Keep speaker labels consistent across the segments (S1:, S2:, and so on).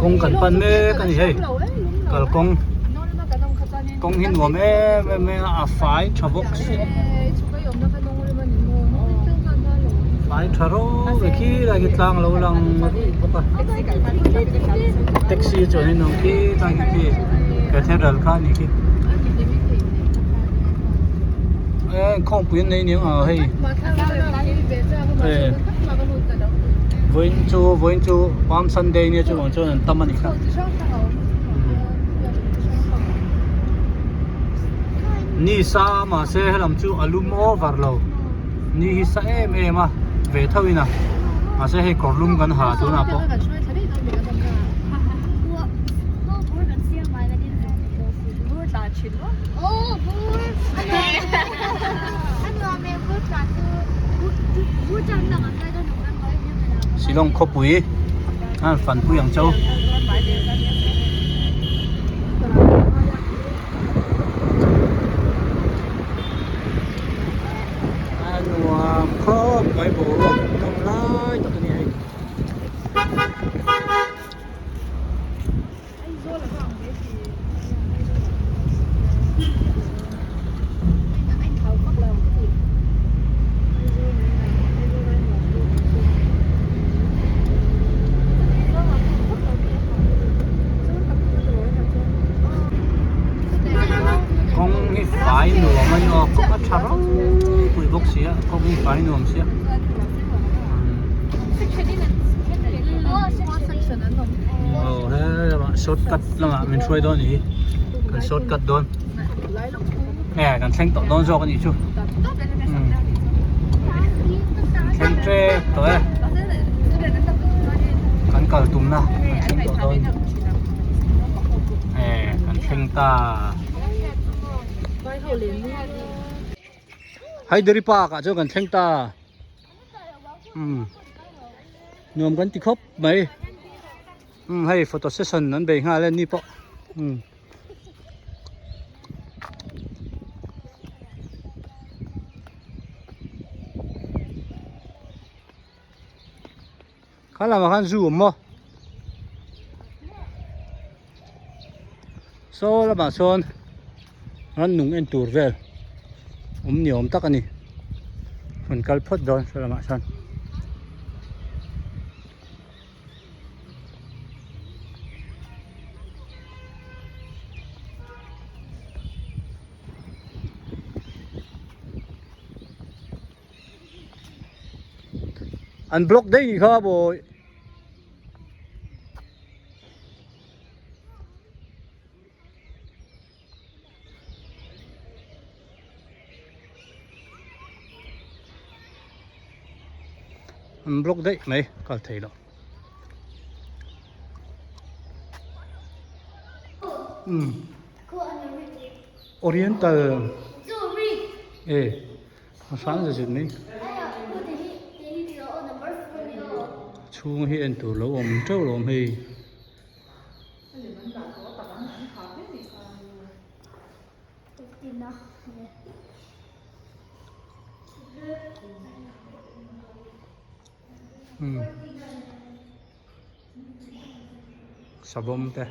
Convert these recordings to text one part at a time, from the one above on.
S1: Kawng kan pan mek a ni hei kalkawng kawng hi nuam em em mai a a fai tha bawk si fai tha reuh e khilai khi tlang lo lang ruih bawk a taxi chuan in awm khi tlai khi khi cathedral kha a nih khi e khawngpui an nei aniang a hei e vawiin chu vawiin chu palm sunday nia chuvang chuan an tam a nih kha. Ni sa mahse helam chu a lum over lo ni hi sa em em a ve tho in a mahse hei kawr lum kan ha tunah pawh. Shillong khawpui a fanpui ang chauh. A nuam khawp mai boruak dam lai tak a ni hei. Kawng hi fai nuam a ni aw kawng a tha ropui bawk si a kawng hi fai nuam sia. Aw he lamah short cut lamah min hruai dawn a ni kan short cut dawn e kan thleng tawh dawn zawk a nih chu thleng tep tawh e kan kal tumna kan thleng tawh dawn e kan thleng ta. Hydari park ah chuan kan thleng ta umm nuam kan ti khawp mai umm hei photo session an bei nghal a ni pawh umm. Kha lamah khan zu awm maw saw lamah sawn rannung en tur vel awm ni awm tak a ni rawn kal phawt dawn saw lamah sawn. An block daih nih kha bawi. An block daih mai kal thei lo. Umm Oriental e. A hrang zet zet mai. Chhung hi en tur lo awm teuh lo awm hei. Umm savawm te.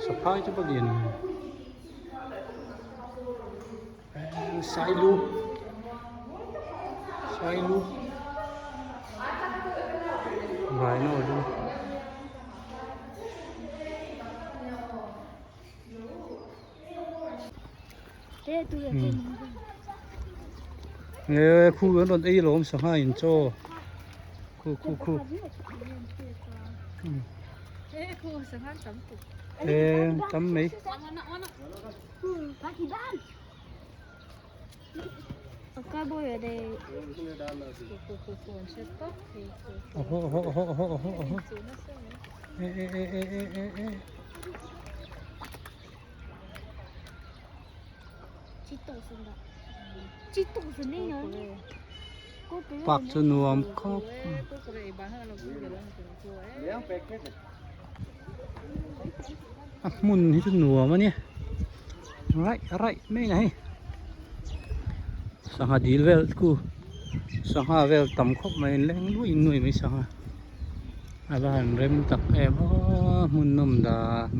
S1: Saphai chu va lian Sailu Sailu Rhino lu e khu an rawn ei lawm sangha in chaw khu khu khu e tam mai. Oho oho oho oho oho oho e e e e e e e Park chu nuam khawp a hmun hi chu nuam a nia raih raih mai a ni hei sangha dil vel khu sangha vel tam khawp mai an leng luai nuai mai sangha a va han rem tak em aw hmun nawm dan.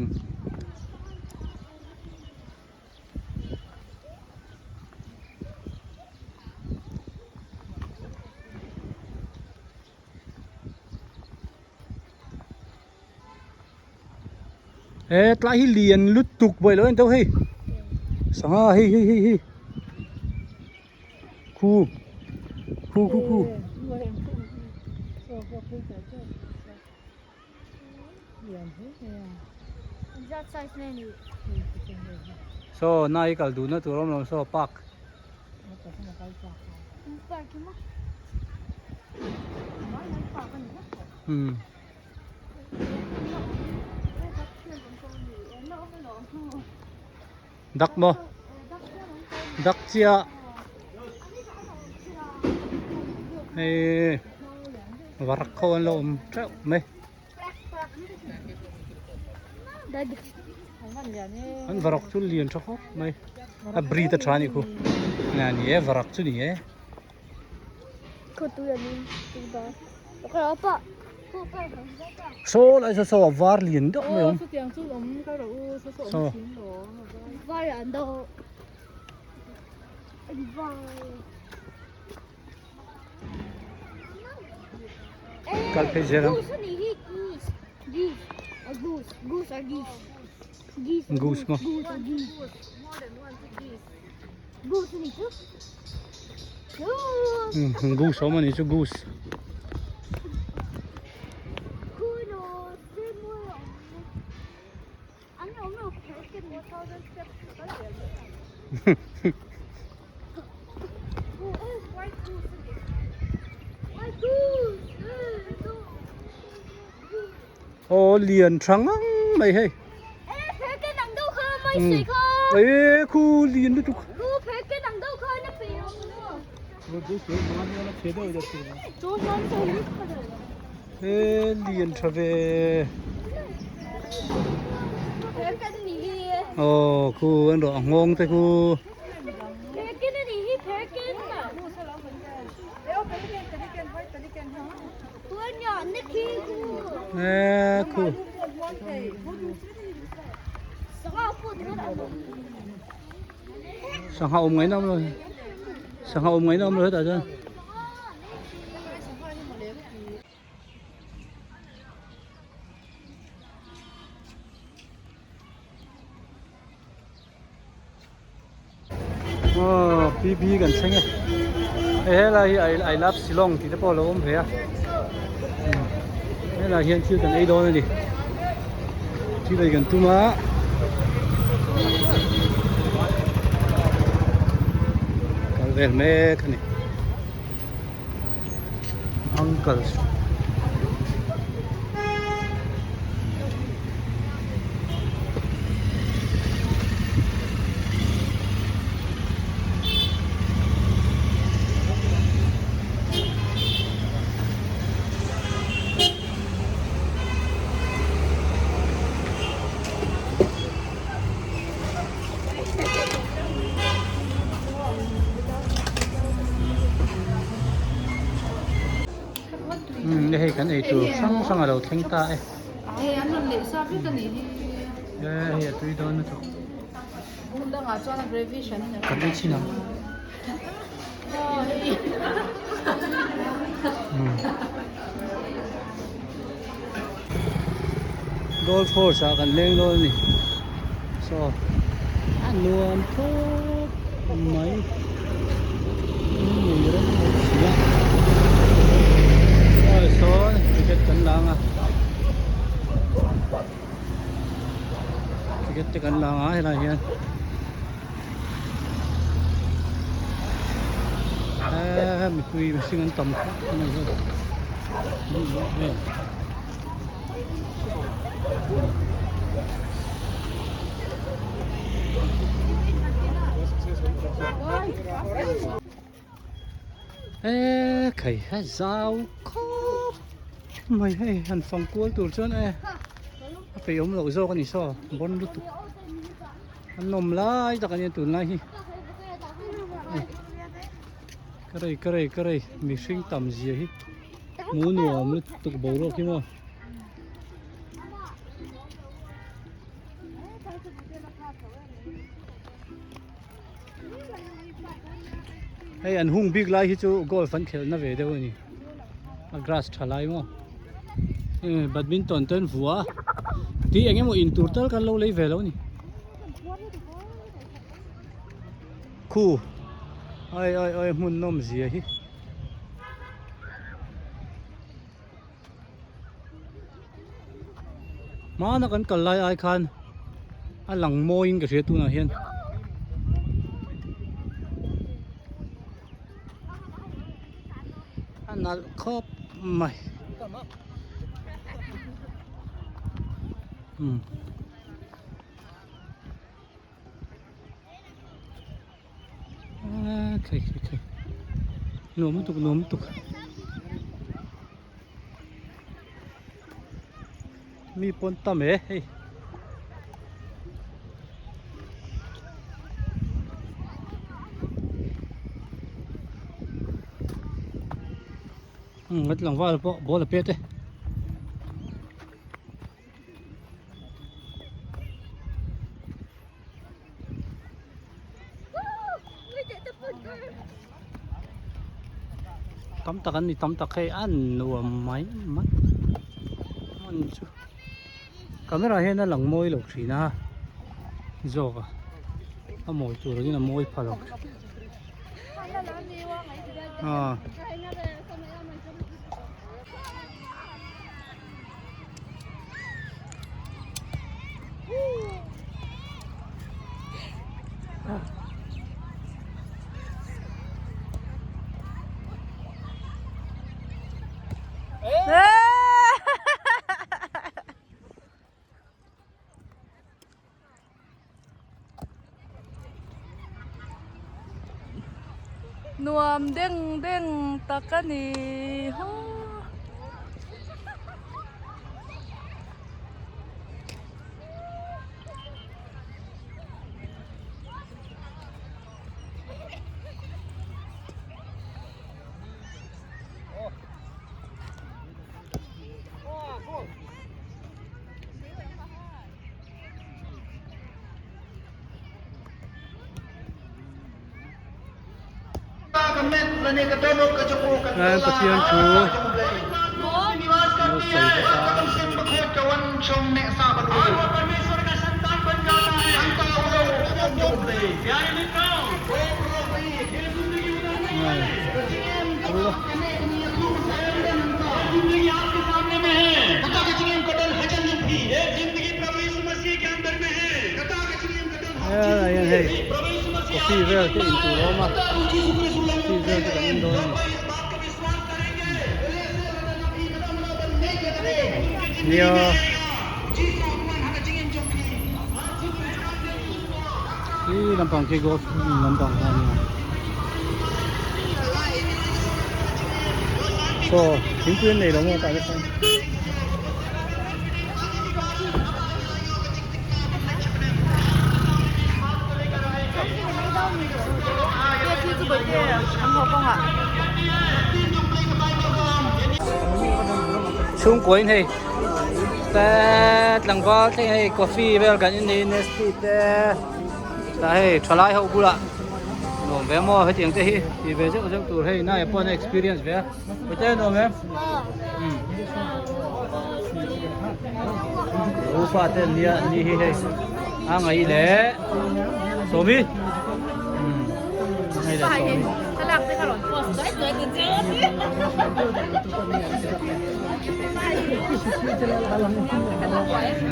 S1: He tlai hi lian lutuk buai lo en tawh hei sangha hei hei hei hei khu khu khu khu. Saw nai kal duhna tur awm lo saw park. Umm. Dak maw? Dak chiah. Hei varak ho an lo awm teuh mai. An varak chu lian tha khawp mai. A breed a tha a nih khu. A ni e varak chu ni e. Saw lai saw saw a var lian deuh mai awm. Saw. Kal phei zel ang. Goose maw. Goose awm a nih chu goose. Aw lian tha ngang mai hei. Ê khu lian lutuk. Ê lian tha ve. Aw khu an rawh a nghawng te khu. Ê khu. Sangha awm ngaihna awm lo sangha awm ngaihna awm lo hetah chuan. Aw PB kan thleng e hei helai hi I love Shillong tih te pawh a lo awm ve a helai hian thil kan ei dawn a ni thil ei kan tum a. Kal vel mek a ni uncle Umm hei kan ei tur hrang hrang a lo thleng ta e.
S2: Hei an rawn leh sa vek a nih hi.
S1: E hei a tui dawn lutuk.
S2: Hmun dangah chuan a gravy hran in a
S1: Kan ei chhin ang. Golf course ah kan leng dawn a ni saw a nuam khawp mai nei reng bawk si a aw sawn ticket kan lang a ticket te kan lang a helai hian. Eee mipui mihring an tam khawp mai hei hei. E khai a zau khawp mai hei han fang kual tur chuan e a peih awm loh zawk a ni saw bawn lutuk an awm lai tak a nia tunlai hi ka rei ka rei ka rei mihring tam zia hi hmuh nuam lutuk boruak hi maw. Hei an hung bik lai hi chu golf an khelh na ve deuh a ni a grass tha lai maw badminton te an vua a tih eng emaw in tur tal kan lo lei ve lo a ni khu ai ai ai hmun nawm zia hi. Hmana kan kal lai ai khan a lang mawiin ka hria tunah hian. A nalh khawp mai. Umm. A khai khai khai nuam lutuk nuam lutuk mi pawn tam e hei umm a tlangval pawh ball a pet e. Tam tak an ni tam tak hei a nuam mai mai hmun chu camera hian a lang mawi lo thin a zawk a a mawi tur angin a mawi pha lo ah.
S2: Nuam deng deng tak a ni haw.
S1: Pathian thu lo sawi bawk a. Helai hian hei coffee vel te in tur a awm a coffee vel te kan en dawn a ni nia. Khi lampang khi golf lampang kha a nia saw thingpui an nei lo maw tah te sawn. Chhungkua in hei te tlangval thleng hei coffee vel kan in nei nestle te tah hei thalai ho bulah nuam ve maw hetiang te hi tih ve zeuh zeuh tur hei nai pawh an experience ve a. Hete nuam em? Um. Upa te an nia ni hi hei. A ngai le. Sawmi. Um. Ngai le sawmi.
S2: Thlalak te kha rawn post duai duai ta che.